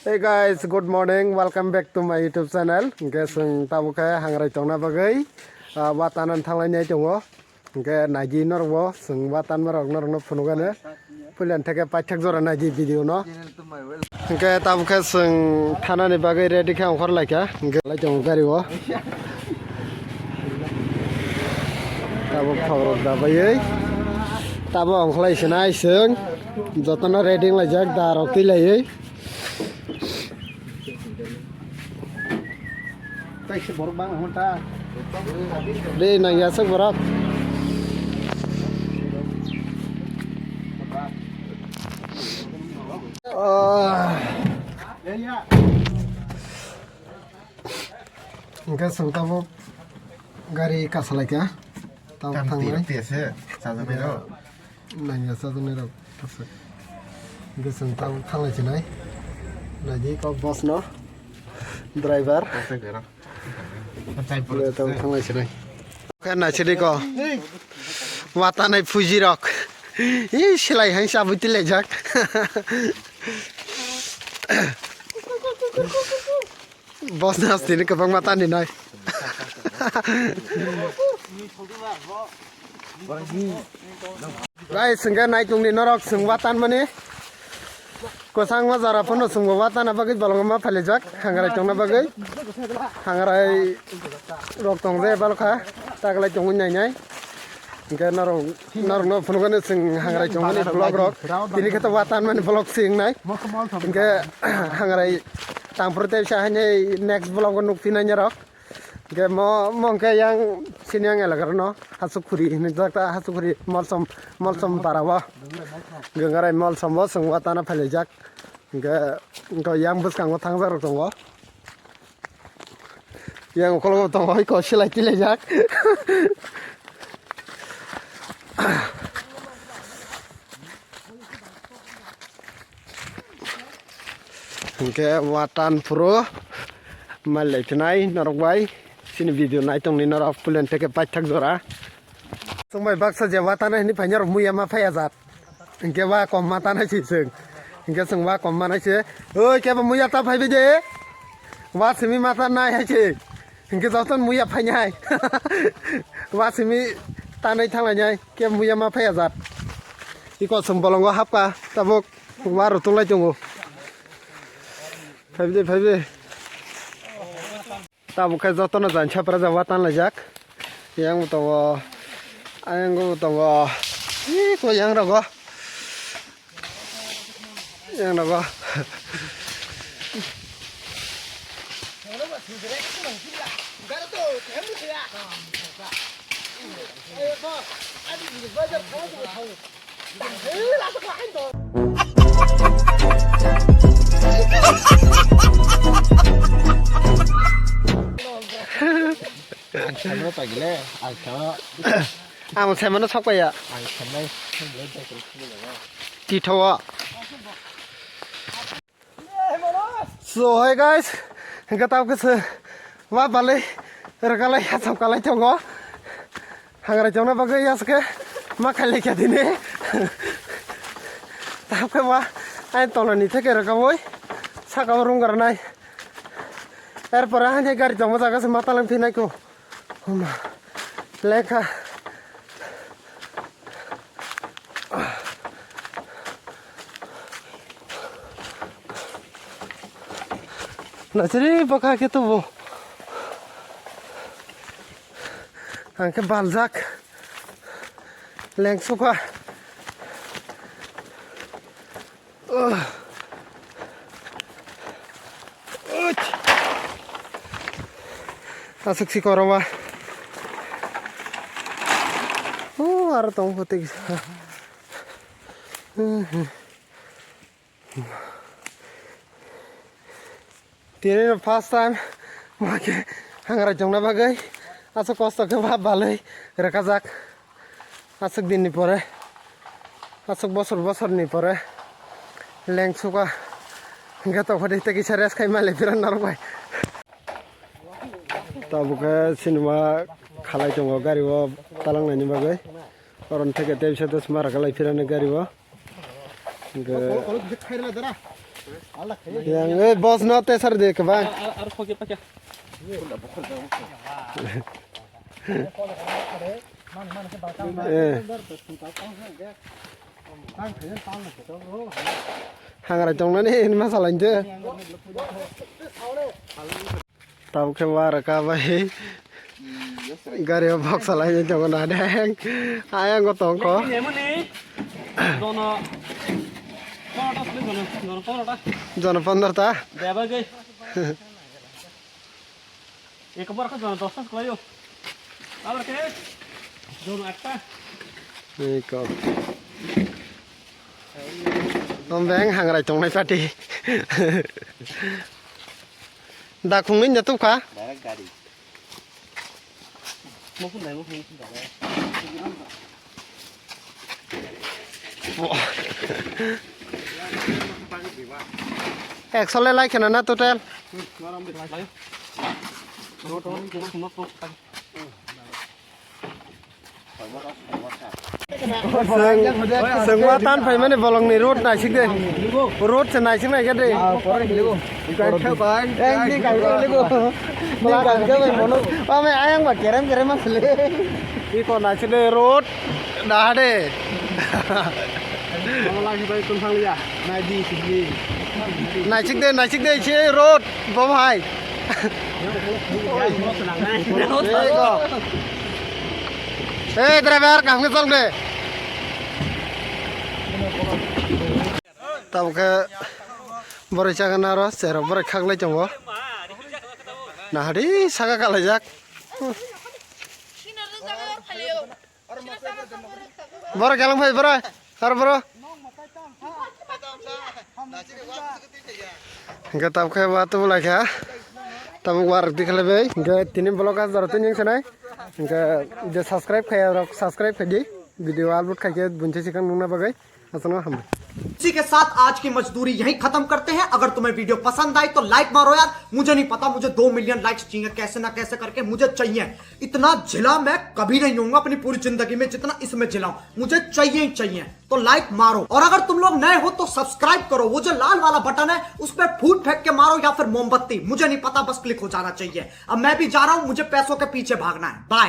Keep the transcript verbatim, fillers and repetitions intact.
Hey guys, good morning. Welcome back to my YouTube channel. Hingke chwng tabuk khe hangrai tongna bagwi, ah, wa tanan thanglainai tongo. Hingke naidi norokbo chwng wa tanma rok norokno phunukgani. Puilan theke paithak jora naidi video no. Hingke tabuk khe chwng thanani bagwi ready khe ongkhor laikha. Hingke lai tongo gari o. Tabuk khok rok dabaiwi. Tabuk ongkhlai sinai chwng. Jotono ready wnglaijak da rok twi laiwi. Kaisa borok bang hwn ta. De nang ya sak borok. Ah. Hingke chwng tabuk gari kasalaikha. Tabuk thangnai. Nangya chajaknai rok aswk. Hingke chwng tabuk thanglai chinai. Naidi kok boss no. Driver. Tabuk thanglai chinai. Khe naisidi ko. Watanai phuji rok. Ih, silai hai sabui tilaijak. Boss ni hasteni kwbangma tani nai. Guys, hingke naitung ni norok chwng wa tanmani. Kwchangma jora phano chwng bo wa tana bagwi bolongma phalijak. Hangrai tongna bagwi. Hangrai rok tong je balkha. Taglai tongwi nai nai. Hingke norok, norokno phunukgani chwng hangrai tongmani vlog rok. Tini khe to wa tanmani vlog se wngnai. Hingke hangrai tangphuru tei sa hainai next vlog o nukphinai norok. Hingke mo, mo hingke yang sini yang elakar no Hasukhuri hinwi jak ta Hasukhuri Molsom, Molsom para o. Hingke ngarai Molsom o chwng wa tana phailaijak. Hingke, hingke yang bwskango thangjak rok tongo. Yang ukolog tongo, iko silai tilaijak. Hingke watan phuru mal lai phinai norok bai. Chini video nai tongni norok pulen teke paithak jora. Chwng bai baksa je watan hini phai norok muya ma phai ajat. Hingke wa kom ma tanai se chwng. Hingke chwng wa kom manai se. Oi, kebo muya ta phaibai de. Wa simi ma tanai hai se. Hingke joton muya phainai. Wa simi tanai thanglainai. Kebo muya ma phai ajat. Iko chwng bolongo hapka. Tabuk wa rw tunglai tongo. Phaibai de, phaibai de. Tabuk khe jotono jani sapra jaba tanlaijak. Yang bo tongo, ayang bo tongo. Ih, ko yang rogo. Yang rogo. Ang sama no pagile, ang sama. Ang sama no sok ya. Ang sama. Titho. So, hi guys, hingke tamo khe se wa balai rwkalai hacham kalai tongo. Hangrai chongna bagwi yaske ma khailai kha tini. Tamo khe wa ai toloni theke rwkawi saka o rung rwnai. Er pore hai gari tongma jaga se ma talang phinai ko. Huma. Lekha. Nasiri baka ke tubu. Ang khe baljak. Lengsuka. Aswk si koroma. O aro tong photo kisa. Tini no first time ma khe hangrai chongna bagwi aswk kosto khe ba balwi rwkajak. Aswk din ni pore, aswk bosor bosor ni pore lengsuka hingke tongphadi tei kisa rest khai male birat norok bai. Tabuk khe sinima khalai tongo gari o talang nani bagwi. Oron theke tei bisa dos mara kalai phirani gari o. Hingke Yang, eh, boss no te sar de ke ba. Ar, ar, ar khoke pakya. Eh. Hangrai tongnani ini ma salain de. Tabuk khe wara ka bai. Gari o bok salai ni tongo na deng. Ayang go tongkho. Jono pondro ta sle jono, jono pondro ta. Jono pondro ta? Beba ge. Ek bar ka jono dos ta sle yo. Abar ke? Jono atta. Eko. Om beng hangrai tongnai pati. Da khungni nyatuk kha? Direct gari. Ekso le lai kheno na total? Chwng, chwng ma tan phaimani bolongni road naisik de. Road se naisik naikhe de. Ame ayang ba kerem kerem asle. Iko naisik de road dahade. Naisik de, naisik de, se road, bom hai. Iko. Hey, driver, kaham khe chal de. Tabuk khe boroi chagana aro cherok boroi khaklai tongo. Nahadi saka kalaijak. Borok kelang phai, borok. Ar borok. Hingke tab khe wa tubu lai kha. Tabuk wa rwk di khalai bai. Hingke tini vlog as daro tini wngkha nai. Hingke je subscribe khaiya rok subscribe khai di. Video upload khai khe bunche sikang nungna bagwi. Asano hambai. इसी के साथ आज की मजदूरी यहीं खत्म करते हैं। अगर तुम्हें वीडियो पसंद आई तो लाइक मारो यार, मुझे नहीं पता, मुझे दो मिलियन लाइक्स चाहिए कैसे ना कैसे करके, मुझे चाहिए। इतना झिला मैं कभी नहीं होऊंगा अपनी पूरी जिंदगी में जितना इसमें झिला हूं, मुझे चाहिए ही चाहिए। तो लाइक मारो, और अगर तुम लोग नए हो तो सब्सक्राइब करो, वो जो लाल वाला बटन है उस पर फूट फेंक के मारो या फिर मोमबत्ती, मुझे नहीं पता, बस क्लिक हो जाना चाहिए। अब मैं भी जा रहा हूं, मुझे पैसों के पीछे भागना है। बाय।